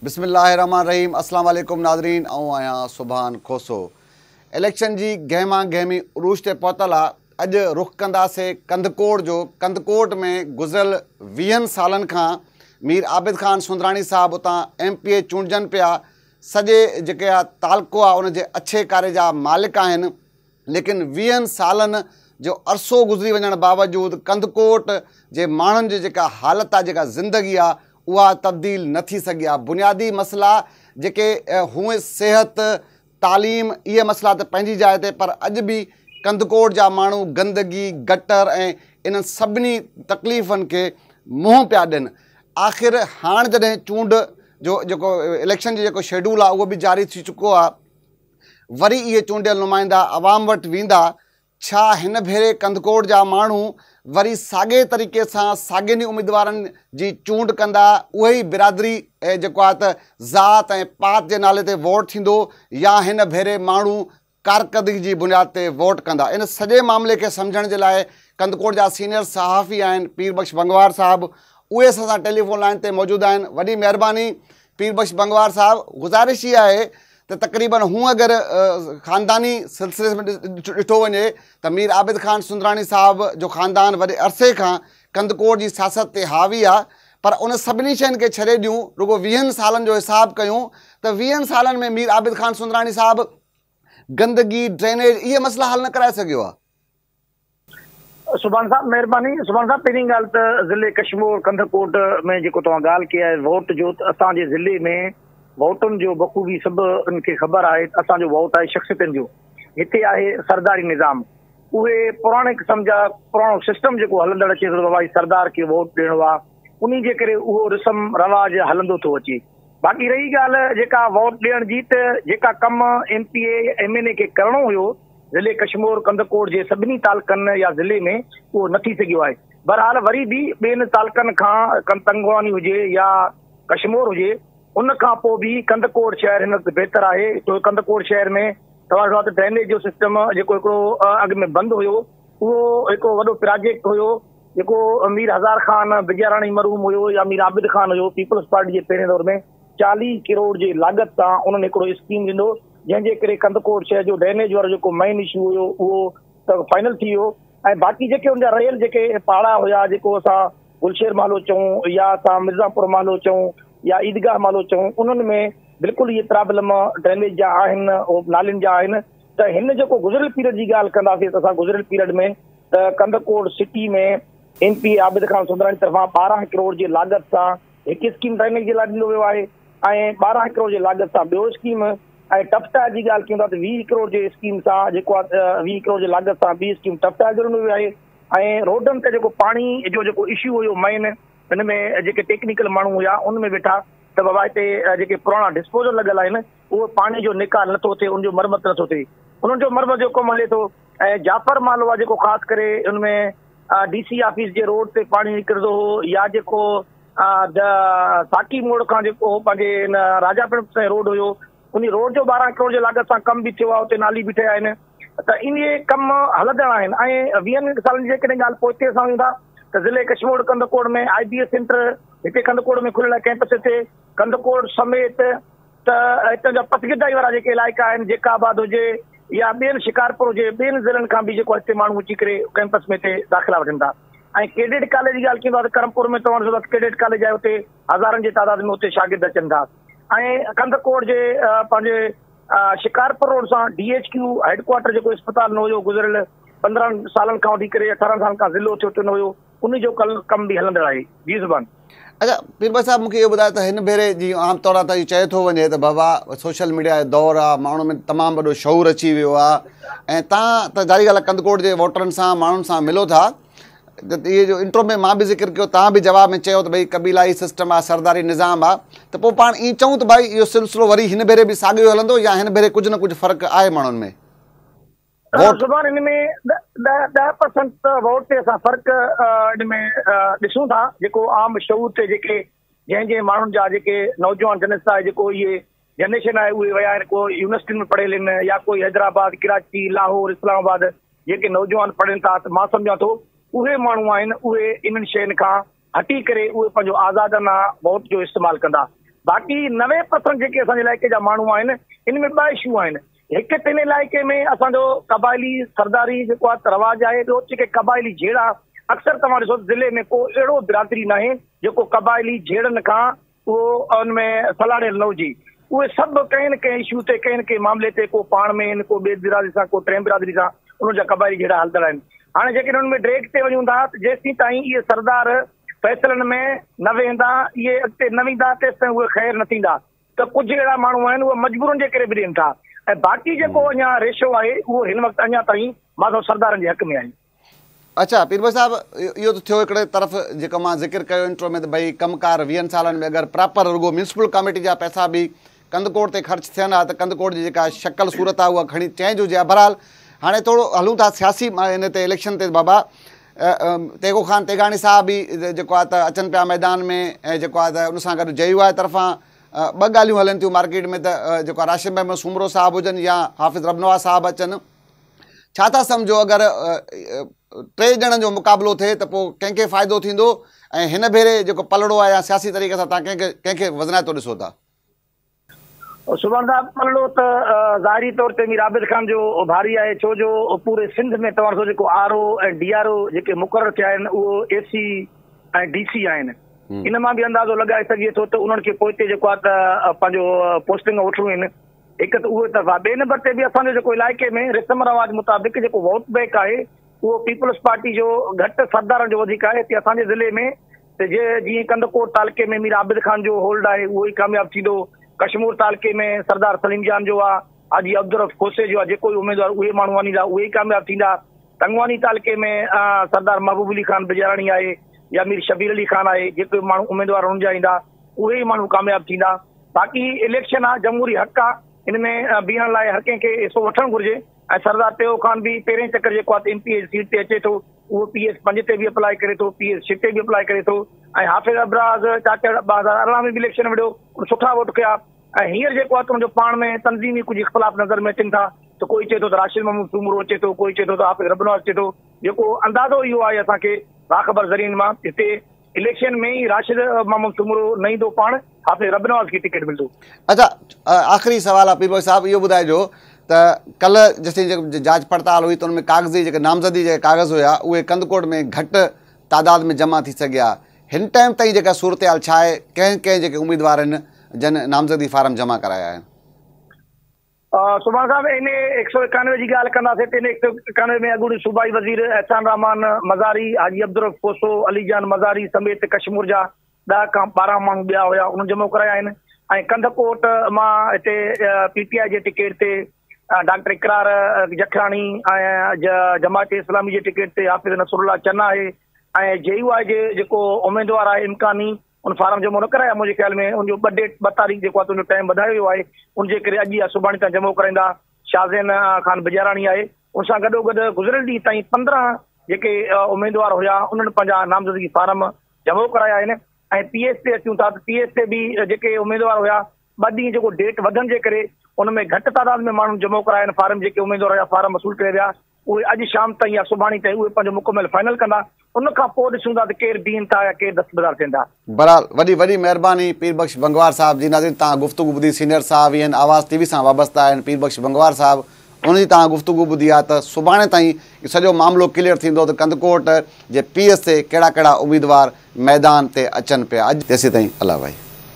بسم الله الرحمٰن الرحيم اسلام عليڪم ناظرين آئون آهيان سبحان کوسو اليڪشن جي گهما گهمي عروج تي پهتل آ اڄ رخ ڪنداسي ڪنڌڪوٽ جو ڪنڌڪوٽ ۾ گذريل ويهن سالن کان مير عابد خان سندراڻي صاحب اتان ايم پي اي چونڊجن پيا سڄي جيڪي آ تعلقو آ ان جي اڇي ڪاري جا مالڪ آهن ليڪن ويهن سالن جو عرصو گذري وڃڻ باوجود ڪنڌڪوٽ جي ماڻهن جي جيڪا حالت آ جيڪا زندگي آ اها تبديل نه ٿي سگهي آ بنيادي مسئلا جيڪي هونء صحت تعليم اهي مسئلا ته پنهنجي جاء تي پر اڄ به ڪنڌڪوٽ جا ماڻهو گندگي گٽر ۽ انهن سڀني تڪليفن کي منهن پيا ڏين آخر هاڻ جڏهن چونڊ جو جيڪو اليڪشن جو جيڪو شيڊول آ اهو به جاري ٿي چڪو آ وري اهي چونڊيل نمائندا عوام وٽ ويندا، ڇا هن ڀيري ڪنڌڪوٽ جا ماڻهو وري ساڳئي طريقي سان ساڳين ئي اميدوارن جي چونڊ ڪندا، اهي ئي برادري جيڪو آهي ته ذات ۽ پات جي نالي تي ووٽ ٿيندو يا هن ڀيري ماڻهو ڪارڪردگي جي بنياد تي ووٽ ڪندا؟ ان سڄي معاملي کي سمجهڻ جي لاء ڪنڌڪوٽ جا سينيئر صحافي آهن پير بخش بنگوار صاحب اهي اسان سان ٽيليفون لائين تي موجود آهن وڏي مهرباني پير بخش بنگوار صاحب گذارش هي آهي ته تقريبن هون اگر خانداني سلسلي ۾ ڏٺو وڃي ته مير عابد خان سندراڻي صاحب جو خاندان وڏي عرصي کان ڪنڌڪوٽ جي سياست تي حاوي آ پر ان سڀني شين کي ڇڏي ڏيون رڳو ويهن سالن جو حساب ڪيون ته ويهن سالن ۾ مير عابد خان سندراڻي صاحب گندگي ڊرينيج اهي مسئلا حل نه ڪرائي سگهيو آ. سبحان صاحب مهرباني سبحان صاحب پهرين ڳالهه ته ضلعي ڪشمور ڪنڌڪوٽ ۾ جيڪو توهان ڳالهه ڪئي آهي ووٽ جو ته اسان جي ضلعي ۾ ووٽن جو بخوبي سڀ ان کي خبر آهي ته اسان جو ووٽ آهي شخصيتن جو هتي آهي سرداري نظام اهي پراڻي قسم جا پراڻو سسٽم جيڪو هلندڙ اچي ٿو بابا سردار کي ووٽ ڏيڻو آهي انهي جي ڪري اهو رسم رواج هلندو ٿو اچي باقي رهي ڳالهه جيڪا ووٽ ڏيڻ جي ته جيڪا ڪم ايم پي اي ايم اين اي کي ڪرڻو هيو ضلعي ڪشمور ڪنڌڪوٽ جي سڀني تعلقن يا ضلعي ۾ اهو نه ٿي سگهيو آهي. بهرحال وري به ٻين تعلقن کان تنگواني هجي يا ڪشمور هجي ان کان پوء به ڪنڌڪوٽ شهر هن وقت بهتر آهي ڇو جو ڪنڌڪوٽ شهر ۾ توهان ڏٺو آهي ته ڊرينيج جو سسٽم جيڪو هڪڙو اڳ ۾ بند هيو اهو هڪ وڏو پراجيڪٽ هيو جيڪو مير هزار خان بجاراڻي مرحوم هيو يا مير عابد خان هيو پيپلز پارٽي جي پهرين دور ۾ 40 ڪروڙ جي لاڳت سان انهن هڪڙو اسڪيم ڏنو جنهن جي ڪري ڪنڌڪوٽ شهر جو ڊرينيج وارو جيڪو مين اشو هيو اهو ته فائنل ٿي ويو ۽ باقي جيڪي ان جا رهيل جيڪي پاڙا هيا جيڪو اسان گلشير محلو چئون يا اسان مرزاپور محلو چئون يا عيدگاهه محلو چئون انهن ۾ بلڪل اهي پرابلم ڊرينيج جا آهن نالين جا آهن ته هن جيڪو گذريل پيريڊ جي ڳالهه ڪنداسين ته اسان گذريل پيريڊ ۾ ته ڪنڌڪوٽ سٽي ۾ ايم پي اي عابد خان سندراڻي طرفان 12 ڪروڙ جي لاڳت سان هڪ اسڪيم ڊرينيج جي لاء ڏنو ويو آهي ۽ 12 ڪروڙ جي لاڳت سان ٻيو اسڪيم ۽ ٽف ٽائر جي ڳالهه ڪيون ٿا ته 20 ڪروڙ جي اسڪيم سان جيڪو آهي 20 ڪروڙ جي لاڳت سان ٻي اسڪيم ٽف ٽائر جو ڏنو ويو آهي ۽ روڊن تي جيڪو پاڻي جو جيڪو اشو هيو مين ان ۾ جيڪي ٽيڪنيڪل ماڻهو هيا ان ۾ ويٺا ته بابا هتي جيڪي پراڻا ڊسپوزل لڳل آهن اهو پاڻي جو نيڪال نٿو ٿئي ان جو مرمت نٿو ٿئي انهن جو مرمت جو ڪم هلي ٿو ۽ جعفر محلو آهي جيڪو خاص ڪري ان ۾ ڊي سي آفيس جي روڊ تي پاڻي نڪرندو هو يا جيڪو ساقي موڙ کان جيڪو پنهنجي هن راجا پڻ تائين روڊ هيو ان روڊ جو 12 ڪروڙ جي لاڳت سان ڪم به ٿيو آهي اتي نالي به ٺهيا آهن ته اهي ڪم هلندڙ آهن ۽ ويهن سالن جي جيڪڏهن ڳالهه پوئتي اسان وڃون ٿا ته ضلعي ڪشمور ڪنڌڪوٽ ۾ آء بي ايس سينٽر هتي ڪنڌڪوٽ ۾ کليل آهي ڪئمپس هتي ڪنڌڪوٽ سميت ته هتان جا پسگردائي وارا جيڪي علائقا آهن جيڪب آباد هجي يا ٻين شڪارپور هجي ٻين ضلعن کان به جيڪو هتي ماڻهو اچي ڪري ڪئمپس ۾ هتي داخلا وٺن ٿا ۽ ڪيڊٽ ڪاليج جي ڳالهه ڪيون ٿا ته ڪرمپور ۾ توهان ڏسو ٿا ڪيڊٽ ڪاليج آهي اتي هزارن جي تعداد ۾ اتي شاگرد اچن ٿا ۽ ڪنڌڪوٽ جي پنهنجي شڪارپور روڊ سان D H Q head quarter جيڪو اسپتال نه هيو گذريل 15 سالن کان وٺي ڪري 18 سالن کان ضلعو ٿيو ته نه هيو ان جو ڪل ڪم به هلندڙ آهي جي زبان. اڇا پير بخش صاحب مونکي اهو ٻڌايو ته هن ڀيري جيئن عام طور تي اهو چيو ٿو وڃي ته بابا سوشل ميڊيا جو دور آ ماڻهن ۾ تمام وڏو شعور اچي ويو آ ۽ تان ته ظاهري ڳالهه آ ڪنڌڪوٽ جي ووٽرن سان ماڻهن سان ملو ٿا ته اهي جو انٽرو ۾ مان به ذڪر ڪيو تان به جواب ۾ چيو ته ڀئي قبيلائي سسٽم آ سرداري نظام آ ته پوء پاڻ ائين چئون ته ڀائي اهو سلسلو وري هن ڀيري به ساڳيو هلندو يا هن ڀيري ڪجهه نه ڪجهه فرق آهي ماڻهن ۾ ووٽ زبان ان ۾ 10% ته ووٽ تي اسان فرق ان ۾ ڏسون ٿا جيڪو عام شعور تي جيڪي جنهن جنهن ماڻهن جا جيڪي نوجوان جنس آهي جيڪو اهي جنريشن آهي اهي ويا آهن ڪو يونيورسٽين ۾ پڙهيل آهن يا ڪوئي حيدرآباد ڪراچي لاهور اسلام آباد جيڪي نوجوان پڙهن ٿا ته مان سمجهان ٿو اهي ماڻهو آهن اهي انهن شين کان هٽي ڪري اهي پنهنجو آزادانه ووٽ جو استعمال ڪندا. باقي 90% جيڪي اسان جي علائقي جا ماڻهو آهن ان ۾ ٻه اشو آهن. هڪ ته ان علائقي ۾ اسان جو قبائلي سرداري جيڪو آهي رواج آهي، ٻيو جيڪي قبائلي جهيڙا اڪثر توهان ڏسو ضلعي ۾ ڪو اهڙو برادري ناهي جيڪو قبائلي جهيڙن کان اهو ان ۾ سلهاڙيل نه هجي. اهي سڀ ڪنهن نه ڪنهن اشو تي ڪنهن نه ڪنهن معاملي تي ڪو پاڻ ۾ آهن، ڪو ٻي برادري سان، ڪو ٽئين برادري سان انهن جا قبائلي جهيڙا هلندڙ آهن. هاڻي جيڪڏهن انهن ۾ ڊريگ تي وڃون ٿا ته جيسين تائين اهي سردار فيصلن ۾ نه ويهندا، اهي اڳتي نه ويندا، تيستائين اهي خير نه ٿيندا. ته ڪجهه اهڙا ماڻهو آهن اهي مجبورن جي ڪري به ڏين ٿا ۽ باقي جيڪو اڃا ريشو آهي اهو هن وقت اڃا تائين مان سو سردارن جي حق ۾ آهي. اڇا پير بخش صاحب اهو ته ٿيو هڪڙي طرف جيڪو مان ذڪر ڪيو انٽرو ۾ ته ڀئي ڪم ڪار ويهن سالن ۾ اگر پراپر رڳو ميونسپل ڪاميٽي جا پئسا به ڪنڌڪوٽ تي خرچ ٿين ها ته ڪنڌڪوٽ جي جيڪا شڪل صورت آهي اها کڻي چينج هجي ها. بهرحال هاڻي ٿورو هلون ٿا سياسي ان تي اليڪشن تي بابا تيغو خان تيغاڻي صاحب به جيڪو آهي ته اچن پيا ميدان ۾ ۽ جيڪو آهي ته ان سان گڏ جي يو آء طرفان ٻه ڳالهيون هلن ٿيون مارڪيٽ ۾ ته جيڪو آهي راشد محمد سومرو صاحب هجن يا حافظ ربنواز صاحب اچن ڇا ٿا سمجهو اگر ٽي ڄڻن جو مقابلو ٿئي ته پوء ڪنهن کي فائدو ٿيندو ۽ هن ڀيري جيڪو پلڙو آهي يا سياسي طريقي سان تان ڪنهن کي وزنائتو ڏسو ٿا؟ سبحان صاحب پلڙو ته ظاهري طور تي مير عابد خان جو ڀاري آهي، ڇو جو پوري سنڌ ۾ توهان ڏسو جيڪو R O ۽ D R O جيڪي مقرر ٿيا آهن اهو اي سي ۽ ڊي سي آهن. ان مان به اندازو لڳائي سگهجي ٿو ته انهن کي پوئتي جيڪو آهي ته پنهنجو پوسٽنگ وٺڻيون آهن. هڪ ته اهو طرف آهي، ٻئي نمبر تي به اسان جو جيڪو علائقي ۾ رسم رواج مطابق جيڪو ووٽ بينڪ آهي اهو پيپلز پارٽي جو گهٽ سردارن جو وڌيڪ آهي. هتي اسان جي ضلعي ۾ ته جيئن ڪنڌڪوٽ تعلقي ۾ مير عابد خان جو هولڊ آهي اهو ئي ڪامياب ٿيندو، ڪشمور تعلقي ۾ سردار سليم جان جو آهي، حاجي عبدالرئوف کوسي جو آهي، جيڪو ئي اميدوار اهي ماڻهو آڻيندا اهي ئي ڪامياب ٿيندا. تنگواني تعلقي ۾ سردار محبوب علي خان بجاراڻي آهي يا مير شبير علي خان آهي، جيڪي به ماڻهو اميدوار انهن جا ايندا اهي ئي ماڻهو ڪامياب ٿيندا. باقي اليڪشن آهي، جمهوري حق آهي، ان ۾ بيهڻ لاء هر ڪنهن کي حصو وٺڻ گهرجي ۽ سردار ٽيئو خان به پهرئين چڪر جيڪو آهي ته ايم پي اي جي سيٽ تي اچي ٿو. اهو پي ايس 5 تي به اپلاء ڪري ٿو، پي ايس 6 تي به اپلاء ڪري ٿو ۽ حافظ ابراز چاچڙ 2018 ۾ به اليڪشن وڙهيو، ان سٺا ووٽ ڪيا ۽ هينئر جيڪو آهي ته ان جو پاڻ ۾ تنظيمي ڪجهه اختلاف نظر ۾ اچن ٿا ته ڪوئي چئي ٿو ته راشد محمود سومرو اچي ٿو، ڪوئي چئي ٿو ته حافظ ربنواز اچي ٿو، جيڪو اندازو اهو آهي اسان کي باخبر ذريعن مان هتي اليڪشن ۾ ئي راشد محمود سومرو نه ايندو پاڻ حافظ ربنواز کي ٽڪيٽ ملندو. اڇا آخري سوال آ پير بخش صاحب اهو ٻڌائجو ته ڪلهه جيسين جيڪا جاچ پڙتال هئي ته ان ۾ ڪاغذي جيڪي نامزدي جا ڪاغذ هيا اهي ڪنڌڪوٽ ۾ گهٽ تعداد ۾ جمع ٿي سگهيا هن ٽائيم تائين جيڪا صورتحال ڇا آهي ڪنهن ڪنهن جيڪي اميدوار آهن جن نامزدگي فارم جمع ڪرايا آهن. سبحان صاحب اين اي 191 جي ڳالهه ڪنداسين ته اين اي 191 ۾ اڳوڻي صوبائي وزير احسان الرحمان مزاري، حاجي عبدالرئوف کوسو، علي جان مزاري سميت ڪشمور جا 10 کان 12 ماڻهو ٻيا هيا انهن جمع ڪرايا آهن ۽ ڪنڌڪوٽ مان هتي پي ٽي آء جي ٽڪيٽ تي ڊاڪٽر اقرار جکراڻي ۽ جماعت اسلامي جي ٽڪيٽ تي حافظ نصرالله چنا آهي ۽ جي يو آء جي جيڪو اميدوار آهي امڪاني ان فارم جمع نه ڪرايا منهنجي خيال ۾ ان جو ٻه ڊيٽ ٻه تاريخ جيڪو آهي تنهنجو ٽائيم وڌايو ويو آهي ان جي ڪري اڄ يا سڀاڻي تان جمع ڪرائيندا شاهزين خان بجاراڻي آهي ان سان گڏو گڏ گذريل ڏينهن تائين 15 جيڪي اميدوار هيا انهن پنهنجا نامزدگي فارم جمع ڪرايا آهن ۽ پي ايس تي اچون ٿا ته پي ايس تي به جيڪي اميدوار هيا ٻه ڏينهن جيڪو ڊيٽ وڌڻ جي ڪري ان ۾ گهٽ تعداد ۾ ماڻهن جمع ڪرايا آهن فارم جيڪي اميدوار هيا فارم وصول ڪري ويا اهي اڄ شام تائين يا سڀاڻي تائين اهي پنهنجو مڪمل فائنل ڪندا، ان کان پوء ڏسون ٿا ته ڪير بيهن ٿا يا ڪير دستبردار ٿين ٿا. بھرحال وڏي وڏي مھرباني پير بخش بنگوار صاحب جي ناظرين توھان گفتگو ٻڌي سينئر صحافي آھن آواز ٽي وي سان وابسته آھن پير بخش بنگوار صاحب ان جي توھان گفتگو ٻڌي آ ته سڀاڻي تائين اھو سڄو معاملو ڪليئر ٿيندو ته ڪنڌڪوٽ جي پي ايس تي ڪهڙا ڪهڙا اميدوار ميدان تي اچن پيا اڄ تيسين تائين الله ڀائي.